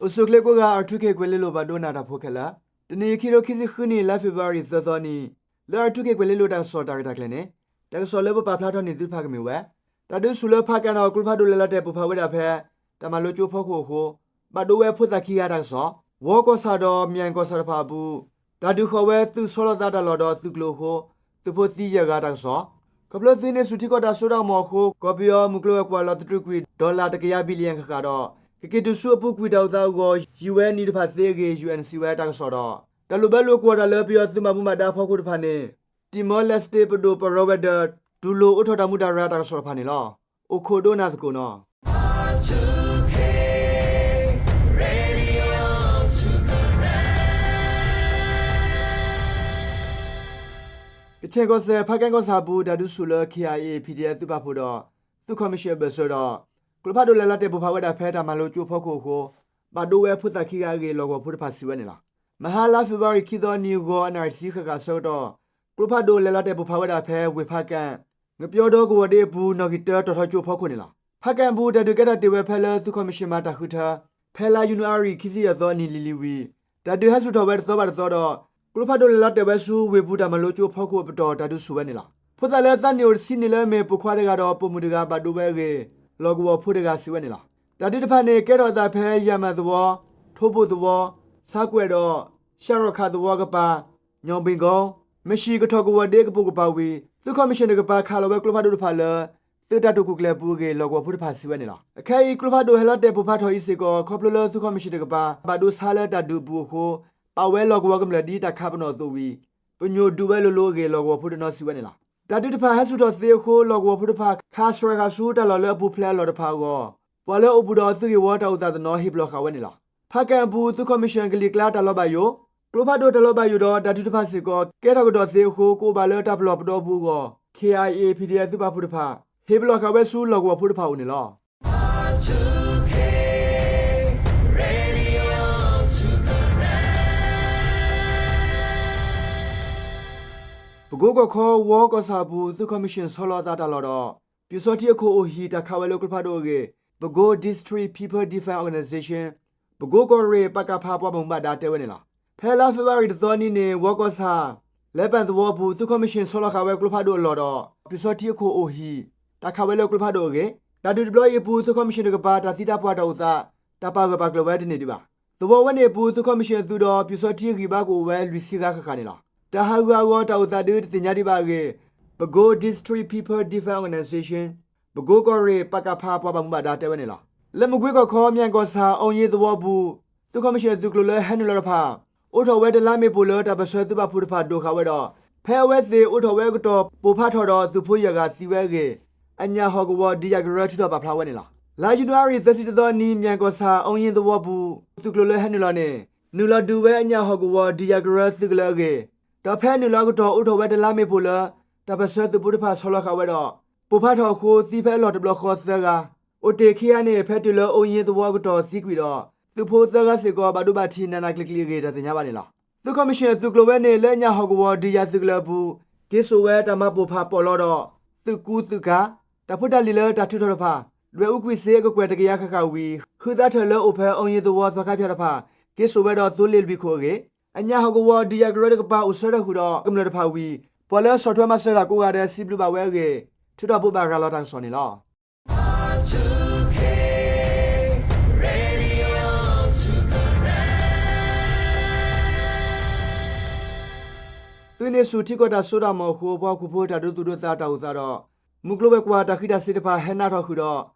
အိၣ်ဆူၣ်ချ့ကိးဂၤ R two K ကွဲၤလ့လိၤဘၣ်ဒိနၤတၢ်ဖိခဲလၢာ်, တနံၤအံၤ ခံထိခံဆံဃုနံၣ် လါဖ့ၤဘြူၤအါရံၤ သၢသီနံၤ လၢ R two K ကွဲၤလ့လိၤတၢ်ကစီၣ်တၢ်ရဲၣ်တၢ်ကျဲၤန့ၣ် တၢ်ကစီၣ်လၢပပာ်ဖျါထီၣ်န့ၢ်သုတဖၣ်ကမ့ၢ်ဝဲ တၢ်ဒုးဆူၣ်လၢဖးကၣ်ဒီးကျိဖးဒိၣ်လဲၤလီၤတဲာ်ပိၢ်ဖးဝဲဒၣ်ဖဲ တၢ်မၤလိကၠိဖီခိၣ်အဃိ ဘၣ်ဒိဝဲဖိသၣ်ခံဂၤတၢ်ကစီၣ်, ဝီကီၢ်ဆၣ်ဒီး မၠဲၣ်ကီၢ်ဆၣ်တဖၣ်အပူၤ တၢ်ဒုးဃီၤဝဲသုးဆီလီၤသးတၢ်လီၢ်ဒီးသုးကျိၤအဃိ သုးဖိသံယဲၢ်ဂၤတၢ်ကစီၣ်, ခီဖျိသုးဟံးန့ၢ်ဆူၣ်ထံကီၢ်တၢ်စိတၢ်ကမီၤအဃိ ကီၢ်ပယီၤမုၢ်ကျိၤဝဲၤကွာ်လီၤသတြုးကွံာ် dollar တကယၤ billion ဃၣ်ဃၣ်ဒီး ကက့ၤတုၤဆူအပူၤကွံာ်တၢ်အိၣ်သးအဂီၢ် ယံာ်ဝဲနံၣ်တဖၣ်သ့အဂ့ၢ် UN စံးဝဲတၢ်ကစီၣ်ဒီး တၢ်လိၣ်ဘၢလိာ်ကွီၢ်တၢ်လၢပယီၤသုးမၤဘူၣ်မၤဒါအဖီခိၣ်တဖၣ်န့ၣ် Timor-Leste ပဒိၣ်ပရၢဝဲၤဒၢး တူၢ်လိာ်အိးထီၣ်တၢ်မူးတၢ်ရၤတၢ်ကစီၣ်တဖၣ်န့ၣ်လီၤ. အိၣ်ခိးဒိနၤသကိးနီၤ. ကဆ့ၣ်ကီၢ်စဲၣ် ဖးကၣ်ကီၢ်ဆၣ်အပူၤ တၢ်ဒုးဆူၣ်လၢ K I A PDF သုးပာ်ဖှိၣ်ဒီး သုးခီၣ်မံၣ်ၡၢၣ်အဘၢၣ်စၢၤဒီး ကျိဖးဒိၣ်လဲၤလီၤတဲာ်ပိၢ်ဖးဝဲဒၣ်ဖဲတၢ်မၤလိကၠိဖီခိၣ်အဃိ ဘၣ်ဒိဝဲဖိသၣ်ခံဂၤအဂ့ၢ် လီၢ်ကဝီၤဖိတဖၣ်စံးဝဲန့ၣ်လီၤ. မဟါလါဖ့ၤဘြူၤအါရံၤ ခံသီနံၤ ဂီၤအနၣ်ရံၣ်တဆံဃၣ်ဃၣ်အဆၢကတီၢ် ကျိဖးဒိၣ်လဲၤလီၤတဲာ်ပိၢ်ဖးဝဲဒၣ်ဖဲ ဝ့ၢ်ဖးကၣ် ငပျီဒီကဝီၤဒ့အပူၤ နီၣ်ဂံၢ်တၢ တီၤထီကၠိဖီခိၣ်န့ၣ်လီၤ. ဖးကၣ်အပူၤ တၢ်ဒုးကဲထီၣ်တ့ၢ်ဝဲဖဲလၢ သုးခီၣ်မံၣ်ၡၢၣ်မၤတၢ်ဃုထၢ ဖဲလါယနူၤအါရံၤ ခံဆံယဲၢ်သီအနံၤလံၤလံၤဝံၤ တၢ်ဒုးဟဲဆူၣ်ထီၣ်ဝဲတသီဘၣ်တသီဒီး ကျိဖးဒိၣ်လဲၤလီၤတဲာ်ဝဲဆူ ဝ့ၢ်ပူၤတၢ်မၤလိကၠိဖီခိၣ်အပတီၢ် တၢ်ဒုးဆူၣ်ဝဲန့ၣ်လီၤ. ဖိသၣ်လၢသးနံၣ်အိၣ်တဆံန့ၣ်လၢအမ့ၢ်ပိာ်ခွါတဂၤဒီးပိာ်မုၣ်တဂၤဘၣ်ဒိဝဲအဂ့ၢ် လီၢ်ကဝီၤဖိတဂၤစံးဝဲန့ၣ်လီၤ. တၢ်ဒုးတဖၣ်န့ၣ် ကဲထီၣ်အသးဖဲ ယၤမၣ်သဝီ, ထိဘိၣ်သဝီ, ဆါကွဲးဒီး ရှၣ်ရီၣ်ခးသဝီအကပၤ ညီၣ်ဘ့ၣ်ကီ, မၡံၣ်ကထီၣ်ကဝီၤဒ့အကပိာ်ကပၤဝံၤ သုးခီၣ်မံၣ်ၡၢၣ်တကပၤ ခးလီၤဝဲကျိဖးဒိၣ်တဖၣ်လၢ သုးတၢ်တိာ်ကူၣ်ကျဲၤအပူၤအဂ့ၢ် လီၢ်ကဝီၤဖိတဖၣ်စံးဝဲန့ၣ်လီၤ. အခဲအံၤ ကျိဖးဒိၣ်ဟဲလီၤတဲာ်ပိာ်ဖးထီၣ်အံၤစ့ၢ်ကီး ခီဖျိလၢသုးခီၣ်မံၣ်ၡၢၣ်တကပၤ ဘၣ်ဒိဆါလၢတၢ်ဒုးအပူၤအဃိ ပာ်ဝဲလီၢ်ကဝီၤကမျၢၢ်ဒ်တၢ်ခးပနီၣ်အသိးဝံၤ ပညိၣ်ဒုးဝဲလိၤလိၤအဂ့ၢ် လီၢ်ကဝီၤဖိတနီၤစံးဝဲန့ၣ်လီၤ. တၢ်ဒုးတဖၣ်ဟဲဆူၣ်ထီၣ်သ့အဃိ လီၢ်ကဝီၤဖိတဖၣ် ခးစှၤဃာ်ဆူတၢ်လီၢ်လၢအပူၤဖျဲးအလီၢ်တဖၣ်အဂီၢ် ပှၤလၢအိၣ်ဘူးဒီးသုးဂ့ၢ်ဝီတၢ်အိၣ်သးတနီၤ ဟ့ၣ်ပလီၢ်ဃာ်ဝဲန့ၣ်လီၤ. ဖးကၣ်အပူၤ သုးခီၣ်မံၣ်ၡၢၣ်ကလံၤကျါတၢ်လီၤဘၣ်ယိၣ်, ကျိဖးဒိၣ်တၢ်လီၤဘၣ်ယိၣ်ဒီး တၢ်ဒုးတဖၣ်စ့ၢ်ကီး ကဲထီၣ်ကဒီးသ့အဃိ ကအိၣ်ဘၣ်လၢတၢ်ပလီၢ်ပဒီအပူၤအဂီၢ် K I A PDF သုးပာ်ဖှိၣ်တဖၣ် ဟ့ၣ်ပလီၢ်ဃာ်ဝဲဆူလီၢ်ကဝီၤဖိတဖၣ်အအိၣ်န့ၣ်လီၤ. ပကိကီၢ်ခီ ဝီကီၢ်ဆၣ်အပူၤ သုးခီၣ်မံၣ်ၡၢၣ်ဆီလီၤအသးတၢ်လီၢ်ဒီး ပၠူၣ်စီထံအခိၣ်အိၣ်ဟံၣ်တၢ်ခးဝဲလၢကျိဖးဒိၣ်အဂ့ၢ် Bago District People Defense Organisation, ပကိကီၢ်ရ့ၣ် ပကဖ ပှၤဘၣ်မူဘၣ်ဒါတဲဝဲန့ၣ်လီၤ. ဖဲလါဖ့ၤဘြူၤအါရံၤတသီနံၤန့ၣ် ဝီကီၢ်ဆၣ် လဲၤပၣ်သဝီအပူၤ သုးခီၣ်မံၣ်ၡၢၣ်ဆီလီၤဃာ်ဝဲကျိဖးဒိၣ်အလီၢ်ဒီး ပၠူၣ်စီထံအခိၣ်အိၣ်ဟံၣ် တၢ်ခးဝဲလၢကျိဖးဒိၣ်အဂ့ၢ်, တၢ်ဒုးတဘျီအံၤအပူၤ သုးခီၣ်မံၣ်ၡၢၣ်တကပၤ တၢ်သံတၢ်ပှၢ်တၢ်အိၣ်သး တၢ်ပာ်ဂၢၢ်ပာ်ကျၢၤဝဲတန့ၢ်ဒံးဘၣ်. သဝီဝဲန့ၣ်အပူၤ သုးခီၣ်မံၣ်ၡၢၣ်အသုးဒီး ပၠူၣ်စီထံဂံၢ်ဘါကအိၣ်ဝဲလွံၢ်ဆံဂၤဃၣ်ဃၣ်န့ၣ်လီၤ. တၢ်ဟးဂူာ်ဟးဂီၤတၢ်အိၣ်သးဒုးတသ့ၣ်ညါဒံးဘၣ်အဂ့ၢ် Bago District People Defense Organisation, ပကိကီၢ်ရ့ၣ် ပကဖ ပှၤဘၣ်မူဘၣ်ဒါတဲဝဲန့ၣ်လီၤ. လၢမကွ့ကီၢ်ခီ မၠဲၣ်ကီၢ်ဆၣ် အီၣ်ယ့သဝီအပူၤ သုးခီၣ်မံၣ်ၡၢၣ်အသုးကျိၤလၢဟဲနုာ်လီၤတဖၣ် အိးထီၣ်ဝဲတလါမ့ၣ်ပိၢ်လၢတၢ်ပၢၢ်ဆၢသုးပာ်ဖှိၣ်တဖၣ်ဒိၣ်ဃာ်ဝဲဒီး ဖဲအဝဲသ့ၣ်အိးထီၣ်ဝဲအကတီၢ် ပိၢ်ဖးထီၣ်ဒီးသုးဖိယဲၢ်ဂၤသံဝဲအဂ့ၢ် အညၣ်ဟီၣ်ကဝီၤဒုးယၤကရၢထုးထီၣ်ပာ်ဖျါဝဲန့ၣ်လီၤ. လါယနူၤအါရံၤသၢဆံတသီနံၤ မၠဲၣ်ကီၢ်ဆၣ် အီၣ်ယ့သဝီအပူၤ သုးကျိၤလၢဟဲနုာ်လီၤန့ၣ် နုာ်လီၤဒုးဝဲအညၣ်ဟီၣ်ကဝီၤဒုးယၤကရၢသုးကလၢၤအဂ့ၢ် ဒီးဖဲနုာ်လီၤအကတီၢ်အိးထီၣ်ဝဲတလါမ့ၣ်ပိၢ်လၢ တၢ်ပၢၢ်ဆၢသုးဖိတဖၣ်ဆီလီၤဃာ်ဝဲဒီး ပိၢ်ဖးထီၣ်အဃိ သံဖဲအလီၢ်တဘျီဃီသၢဂၤ, အိၣ်တ့ၢ်ခံဂၤန့ၣ် ဖဲတုၤလၢအီၣ်ယ့သဝီအကတီၢ်သံကွံာ်ဒီး သုးဖိသၢဂၤစ့ၢ်ကီး ဘၣ်ဒိဘၣ်ထံးနးနးကျံၤကျံၤအဂ့ၢ် တၢ်သ့ၣ်ညါဘၣ်န့ၣ်လီၤ. သုးခီၣ်မံၣ်ၡၢၣ်အသုးကျိၤဝဲန့ၣ် လၢအညၣ်ဟီၣ်ကဝီၤဒုးယၤသုးကလၢၤအပူၤ က့ၤစိာ်ဝဲတၢ်မၤပိၢ်ဖးပီၣ်လီၤဒီး သုးကူသုးကၤ, တၢ်ဖိတၢ်လံၤလၢတၢ်ထုးထီၣ်တဖၣ်, ဒွဲၣ်အူကွံာ်စ့အကကွဲၢ်တကယၤဃၣ်ဃၣ်ဝံၤ ဟုသးထၢၣ်လၢအိၣ်ဖဲအီၣ်ယ့သဝီသီခါဖၠၣ်တဖၣ် က့ၤစိာ်ဝဲဒီးသိလ့ၣ်လွံၢ်ခိၣ်အဂ့ၢ်, အညၣ်ဟီၣ်ကဝီၤဒုးယၤကရၢတကပၤအိၣ်ဆၢထၢၣ်ဃုာ်ဒီးကမျၢၢ်တဖၣ်ဝံၤ ပှၤလၢဆီၣ်ထွဲမၤစၢၤတၢ်ကိးဂၤဒဲး စံးဘျုးဘၣ်ဝဲအဂ့ၢ် ထုးထီၣ်ဘိးဘၣ်ရၤလီၤတၢ်ကစီၣ်န့ၣ်လီၤ. သုးဟံးန့ၢ်ဆူၣ်ထံကီၢ်တၢ်စိတၢ်ကမီၤအဃိ ပှၤဟီၣ်ခိၣ်ဖိတၢ်ဒိသူၣ်ဒိသးတၢ်အိၣ်သးဒီး မုၢ်ကျိၤဝဲၤကွာ်တၢ်ဃံးတၢ်စ့ၤတဖၣ်ဟဲနးထီၣ်ဃုာ်ဒီး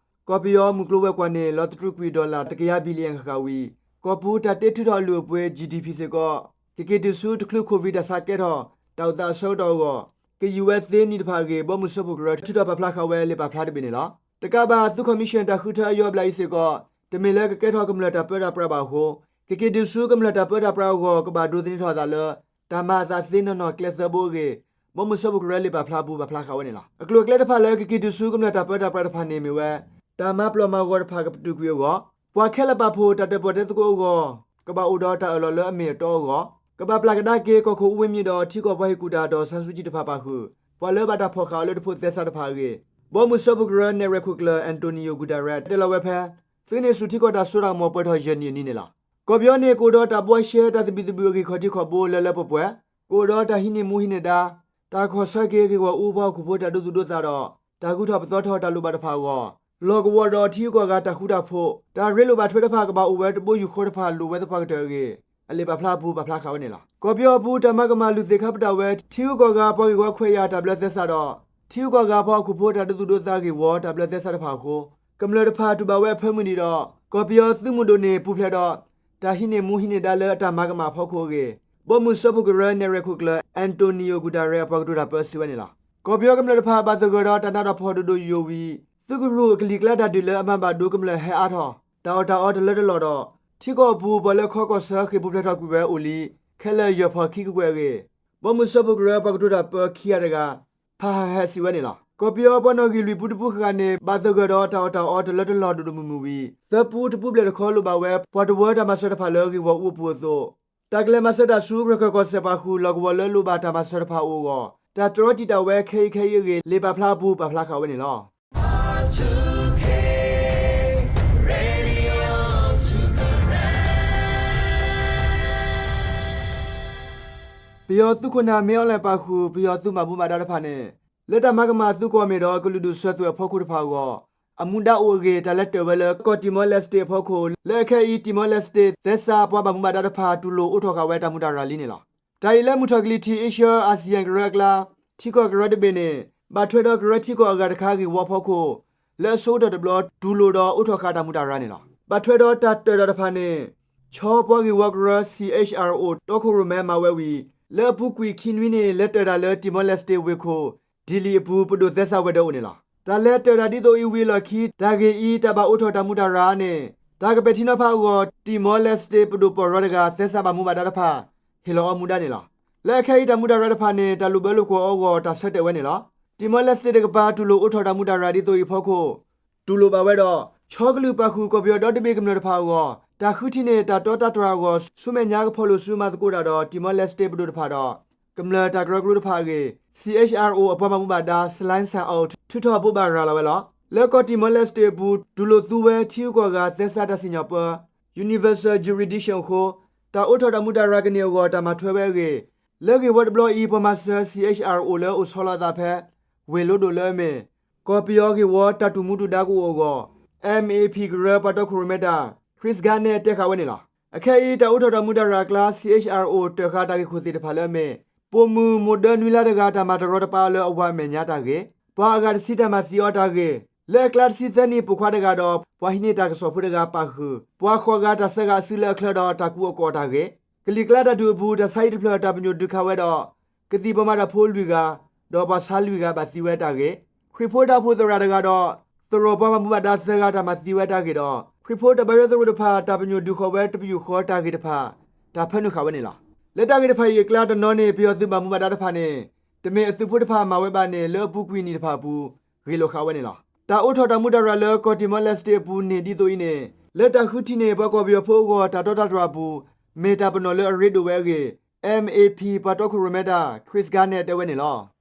ကီၢ်ပယီၤမုၢ်ကျိၤဝဲၤကွာ်န့ၣ် လီၤသတြုးကွံာ် dollar တကယၤ billion ဃၣ်ဃၣ်ဝံၤ ကီၢ်ပူၤတၢ်တ့ထုးထီၣ်အလုၢ်အပှ့ၤ G D P စ့ၢ်ကီး ကက့ၤတုၤဆူတချုး COVID တၢ်ဆါကဲထီၣ် တၢ်အိၣ်သးအဆၢကတီၢ်အဂီၢ် ကယံာ်ဝဲသ့နံၣ်တဖၣ်အဂ့ၢ် ဘီမုၢ်စၢဖှိၣ်ကရၢ ထုးထီၣ်ပာ်ဖျါဃာ်ဝဲလံာ်ပာ်ဖျါတဘ့ၣ်န့ၣ်လီၤ. တကးဘၣ် သုးခီၣ်မံၣ်ၡၢၣ်တၢ်ဃုထၢအယီၤဘျၣ်အံၤစ့ၢ်ကီး တမ့ၢ်လၢကကဲထီၣ်ကမျၢၢ်တၢ်ပၢတၢ်ပြးဘၣ်အဃိ ကက့ၤတုၤဆူကမျၢၢ်တၢ်ပၢတၢ်ပြးအဂီၢ် ကဘၣ်ဒိးသန့ၤထီၣ်အသးလၢ တၢ်မၤအသးသ့နီၢ်နီၢ်ကျဲသၢဘိအဂ့ၢ် ဘီမုၢ်စၢဖှိၣ်ကရၢလံာ်ပာ်ဖျါအပူၤ ပာ်ဖျါဃာ်ဝဲန့ၣ်လီၤ. အကျိၤအကျဲတဖၣ်လၢကက့ၤတုၤဆူကမျၢၢ်တၢ်ပၢတၢ်ပြးတဖၣ်န့ၣ်မ့ၢ်ဝဲ တၢ်မၤပျီၢ်မၤဂီၤတဖၣ်ကပတုာ်ကွံာ်အဂီၢ်, ပှၤခဲလၢာ်ပာ်ဖှိၣ်တၢ်တၢၣ်ပီၣ်တဲသကိးအဂီၢ် ကဘၣ်အိၣ်ဒီးတၢ်အၢၣ်လီၤလၢအမ့ၢ်အတီအဂီၢ်, ကဘၣ်ပျၢ်ကဒါက့ၤ ကီၢ်ခိၣ်အူဝ့ၢ်မံၤဒီးထံကီၢ်ပှၤဟ့ၣ်ကူၣ်တၢ် ဒေါ်အောင်ဆန်းစုကြည် တဖၣ်ပာ်ဃုာ် ပှၤလၢဘၣ်တၢ်ဖီၣ်ဃာ်အီၤလၢတဖိးသဲစးတဖၣ်အဂ့ၢ် ဘီမုၢ်စၢဖှိၣ်ကရၢနဲၣ်ရွဲၣ်ခိၣ်ကျၢၢ် António Guterres တဲလီၤဝဲဖဲ သုးန့ၣ်ဆူၣ်ထံကီၢ်တၢ်စိတၢ်ကမီၤပှဲၤထီၣ်ယဲၢ်နံၣ်အနံၤန့ၣ်လီၤ. ကီၢ်ပယီၤန့ၣ် ကအိၣ်ဒီးတၢ်ဘှီရှဲတၢ်သဘံၣ်သဘုၣ်အဂံၢ်ခီၣ်ထံးခီၣ်ဘိလၢလၢပှဲၤပှဲၤ, ကအိၣ်ဒီးတၢ်ဟံးန့ၢ်မူဟံးန့ၢ်ဒါ, တၢ်ကီၢ်ဆၢက့ၤဂ့ၢ်ဂီၢ်အူပှၤဟီၣ်ခိၣ်ဖိတၢ်ဒိသူၣ်ဒိသးဒီး တၢ်ဂုၤထီၣ်ပသီထီၣ်တၢ်လိၣ်ဘၣ်တဖၣ်အဂီၢ်, လီၢ်ကဝီၤဒီးထံဂုၤကီၢ်ဂၤတၢ်ဃူတၢ်ဖိး, တၢ်ရ့လိာ်ဘၣ်ထွဲတဖၣ်ကဘၣ်အိၣ်ဝဲတဘိယူၢ်ဃီတဖၣ်လိၣ်ဝဲသပှၢ်ကတၢၢ်အဂ့ၢ် အလံာ်ပာ်ဖျါအပူၤပာ်ဖျါဃာ်ဝဲန့ၣ်လီၤ. ကီၢ်ပယီၤအပူၤ တၢ်မၤကမၣ်လုၢ်သ့ၣ်ခါပတာ်ဝဲ ထံဂုၤကီၢ်ဂၤပှၤဂ့ၢ်ဝီခွဲးယာ်တၢ်ဘျၢသဲစးဒီး ထံဂုၤကီၢ်ဂၤပှၤဟီၣ်ခိၣ်ဖိတၢ်ဒိသူၣ်ဒိသးဂ့ၢ်ဝီတၢ်ဘျၢသဲစးတဖၣ်အဃိ ကမျၢၢ်တဖၣ်တူၢ်ဘၣ်ဝဲအဖၢမုၢ်နံၤဒီး ကီၢ်ပယီၤသုးမုၢ်ဒိၣ်န့ၣ် ပူၤဖျဲးဒီး တၢ်ဟံးန့ၢ်မူဟံးန့ၢ်ဒါလၢအတၢ်မၤကမၣ်အဖီခိၣ်အဂ့ၢ် ဘီမုၢ်စၢဖှိၣ်ကရၢနဲၣ်ရွဲၣ်ခိၣ်ကျၢၢ် Antonio Guterres အပှၤကတိၤတၢ်ပၢစံးဝဲန့ၣ်လီၤ. ကီၢ်ပယီၤကမျၢၢ်တဖၣ်ဘၣ်သဂၢၢ်ဒီးတၢ်နးတၢ်ဖှီၣ်ဒိၣ်ဒိၣ်ယိာ်ယိာ်ဝံၤ သုးကရူၢ်ကလံၤကျါတၢ်ဒုးလၢအမၤဘၣ်ဒိကမျၢၢ်ဟဲအါထီၣ် တၢ်အီၣ်တၢ်အီတလၢတလီၢ်ဒီး ထံကီၢ်အပူၤပှၤလၢခီကီၢ်ဆၢဃ့ၢ်ပူၤဖျဲးထီၣ်ကွံာ်ဝဲအိၣ်လံ ခဲလၢာ်ယဲၢ်ဖီၣ်ခံကကွဲၢ်အဂ့ၢ် ဘီမုၢ်စၢဖှိၣ်ကရၢပှၤကတိၤတၢ်ပၢခံဂၤတဂၤ ဖးဟးဟဲစံးဝဲန့ၣ်လီၤ. ကီၢ်ပယီၤပှၤနီၣ်ဂံၢ်လွံၢ်ပူတပူဃၣ်ဃၣ်န့ၣ် ဘၣ်သဂၢၢ်ဒီးတၢ်အီၣ်တၢ်အီတလၢတလီၢ်ဒိၣ်ဒိၣ်မုၢ်မုၢ်ဝံၤ သၢပူတပူဘျဲၣ်တခီလိၣ်ဘၣ်ဝဲ ပှၤတဝၢတၢ်မၤစၢၤတဖၣ်လၢဂ့ၢ်ဂီၢ်အူအပူၤအသိး တၢ်ကလဲၤမၤစၢၤတၢ်ဆူ ရခၢၣ်ကီၢ်စဲၣ်ပာ်ဃုာ် လီၢ်ကဝီၤလၢလိၣ်ဘၣ်တၢ်မၤစၢၤတဖၣ်အအိၣ်အဂီၢ် တၢ်တြီတံာ်တာ်ဝဲခဲအံၤခဲအံၤအဂ့ၢ် လံာ်ပာ်ဖျါအပူၤပာ်ဖျါဃာ်ဝဲန့ၣ်လီၤ. ပယီၤသုးခိၣ်နၢ်မ့ၢ်အီလဲၣ်ပာ်ဃုာ် ပယီၤသုးဘၣ်မူဘၣ်ဒါတဖၣ်န့ၣ် လၢတၢ်မၤကမၣ်သုးကီၢ်မ့ၢ်ဒီးကလုာ်ဒူၣ်စၢၤသွဲၣ်အဖီခိၣ်တဖၣ်အဂီၢ် အမူဒါအိၣ်အဂ့ၢ် တၢ်လဲၤတၢၢ်ဝဲလၢကီၢ်တံၤမီၤလဲးစတ့ၣ်အဖီခိၣ် လၢအခဲအံၤ တံၤမီၤလဲးစတ့ၣ်သဲစးပှၤဘၣ်မူဘၣ်ဒါတဖၣ် တူၢ်လိာ်အိးထီၣ်ဃာ်ဝဲတၢ်မူးတၢ်ရၤလံန့ၣ်လီၤ. တၢ်အံၤလၢမုၢ်ထီၣ်ကလံၤထံး အ့ရှၢ အၣ်စံၣ်ယၣ်ကရၢအကျါ ထံကီၢ်ကရၢတဘ့ၣ်န့ၣ် ဘၣ်ထွဲဒီးကရၢထံကီၢ်အဂၤတခါဂ့ၢ်ဝီအဖီခိၣ် လၢအဆိကတၢၢ်တဘျီ တူၢ်လိာ်ဒီးအိးထီၣ်ဃာ်တၢ်မူးတၢ်ရၤန့ၣ်လီၤ. ဘၣ်ထွဲဒီးတၢ်တၢၢ်တၢ်တဖၣ်န့ၣ် ခၠီပှၤဂ့ၢ်ဝီကရၢ CHRO တီခိၣ်ရိၣ်မဲမၤဝဲဝံၤ လၢအပူၤကွံာ်ခံနွံန့ၣ် လဲၤတၢၢ်တၢ်လၢတံၤမီၤလဲးစတ့ၣ်ဝ့ၢ်ခိၣ် ဒံလံၤအပူၤ ပဒိၣ်သဲစးဝဲၤဒၢးအိၣ်န့ၣ်လီၤ. တၢ်လဲၤတၢၢ်တၢ်ဒ်သိးအံၤဝံၤအလီၢ်ခံ တၢ်ဂ့ၢ်အံၤတၢ်ဘၣ်အိးထီၣ်တၢ်မူးတၢ်ရၤအါန့ၣ် တၢ်ကပဲာ်ထံနီၤဖးအဂီၢ် တံၤမီၤလဲးစတ့ၣ်ပဒိၣ်ပီၢ်ရီတဂၤ သဲစးဘၣ်မူဘၣ်ဒါတဖၣ် ဟ့ၣ်လီၤအီၤမူဒါန့ၣ်လီၤ. လၢအခဲအံၤတၢ်မူးတၢ်ရၤတဖၣ်န့ၣ် တၢ်လိၣ်ဘၢလိာ်ကွီၢ်အီၤအဂီၢ် တၢ်ဆၢတဲာ်ဝဲန့ၣ်လီၤ. တံၤမီၤလဲးစတ့ၣ်တကပၤ တူၢ်လိာ်အိးထီၣ်တၢ်မူးတၢ်ရၤဒ်သိးအံၤအဖီခိၣ် တူၢ်လိာ်ဘၣ်ဝဲဒီး ခၠီကလုာ်ပာ်ဃုာ်ကီၢ်ပယီၤဒီတဘ့ၣ်ကမျၢၢ်တဖၣ်အဂီၢ် တၢ်ဃုထံၣ်န့ၢ်တၢ်တီတၢ်တြၢ်အဂီၢ် ဆူမဲာ်ညါကဖီၣ်လိာ်စုမၤသကိးတၢ်ဒီး တံၤမီၤလဲးစတ့ၣ်ပဒိၣ်တဖၣ်ဒီး ကမျၢၢ်တၢ်ကရၢကရိတဖၣ်အဂ့ၢ် CHRO အပှၤဘၣ်မူဘၣ်ဒါ Salai San Aung ထုးထီၣ်ဘိးဘၣ်ရၤလီၤဝဲလီၤ. လၢကီၢ်တံၤမီၤလဲးစတ့ၣ်အပူၤ တူၢ်လိာ်သူဝဲထံဂုၤကီၢ်ဂၤသဲစးတၢ်စံၣ်ညီၣ်ပၢ Universal Jurisdiction အဃိ တၢ်အိးထီၣ်တၢ်မူးတၢ်ရၤကန့ၢ်အဂီၢ် တၢ်မၤထွဲဝဲအဂ့ၢ် လၢဂ့ၢ်ဝီတဘျီအံၤ ပှၤမၤစၢၤ CHRO လၢအိၣ်ဆီလီၤအသးဖဲ ဝ့ၢ်လိဒိၣ်လၢအမ့ၢ် ကီၢ်ပယီၤဂ့ၢ်ဝီတၢ်တူၢ်မူတူၢ်ဒါကအိၣ်အဂီၢ် MAP ကရၢပှၤတီခိၣ်ရိၣ်မဲတၢ် Chris Garnett တဲဃာ်ဝဲန့ၣ်လီၤ. အခဲအံၤ တၢ်အိးထီၣ်တၢ်မူးတၢ်ရၤအကျါ CHRO တၢၢ်ဃာ်တၢ်ဂ့ၢ်ခိၣ်သ့ၣ်တဖၣ်လၢအမ့ၢ် ပိာ်မုၣ်မိၢ်ဒၢနွံလါတဂၤ တၢ်မၤတရီတပါလၢအဝၤအမဲာ်ညါတၢ်ဂ့ၢ်, ပှၤအဂၤတဆံတၢ်မၤသံအီၤတၢ်ဂ့ၢ်, လၢအကျါတဆံသၢနံၣ်ပိာ်ခွါတဂၤဒီး ပှၤဟံးန့ၢ်တၢ်ကစီၣ်ဖိတဂၤပာ်ဃုာ် ပှၤဃိးဂၤတၢ်စဲးဂၤအစုလၢအချၢဒီးတၢ်ကူအကီၢ်တၢ်ဂ့ၢ်, ကလံၤကျါတၢ်ဒုးအပူၤ တၢ်ဆါဟံၣ်တဖျၢၣ်တၢ်ပညိၣ်ဒုးခးဝဲဒီး ကသံၣ်ပှၤမၤတၢ်ဖိလွံၢ်ဂၤ, ဒီးပှၤဆါလွံၢ်ဂၤဘၣ်သံဝဲတၢ်ဂ့ၢ်, ခရံာ်ဖိတၢ်အိၣ်ဖှိၣ်သရၣ်တဂၤဒီး သရိာ်ပှၤဘၣ်မူဘၣ်ဒါသၢဂၤတၢ်မၤသံဝဲတၢ်ဂ့ၢ်ဒီး ခရံာ်ဖိတၢ်ဘၣ်ယွၤသရိာ်တဖၣ် တၢ်ပညိၣ်ဒုးဃီၤဝဲတပယူာ်ဃီတၢ်ဂ့ၢ်တဖၣ် တၢ်ဖၢနုာ်ဃာ်ဝဲန့ၣ်လီၤ. လၢတၢ်ဂ့ၢ်တဖၣ်အံၤအကျါတနီၤန့ၣ် ပယီၤသုးဘၣ်မူဘၣ်ဒါတဖၣ်န့ၣ် တမ့ၢ်အသုးဖိတဖၣ်မၤဝဲဘၣ်န့ၣ် လၢအပူၤကွံာ်နံၣ်တဖၣ်အပူၤ ဂ့ၢ်လိာ်ဃာ်ဝဲန့ၣ်လီၤ. တၢ်အိးထီၣ်တၢ်မူးတၢ်ရၤလၢကီၢ်တံၤမီၤလဲးစတ့ၣ်အပူၤန့ၣ် ဒ်သိးအံၤန့ၣ် လၢတၢ်ဃုထံၣ်န့ၢ်ပှၤကီၢ်ပယီၤဖိအဂီၢ် တၢ်တီတၢ်တြၢ်အပူၤ မ့ၢ်တၢ်ပနီၣ်လၢအရ့ဒိၣ်ဝဲအဂ့ၢ် MAP ပှၤတီခိၣ်ရိၣ်မဲတၢ် Chris Garnett တဲဝဲန့ၣ်လီၤ.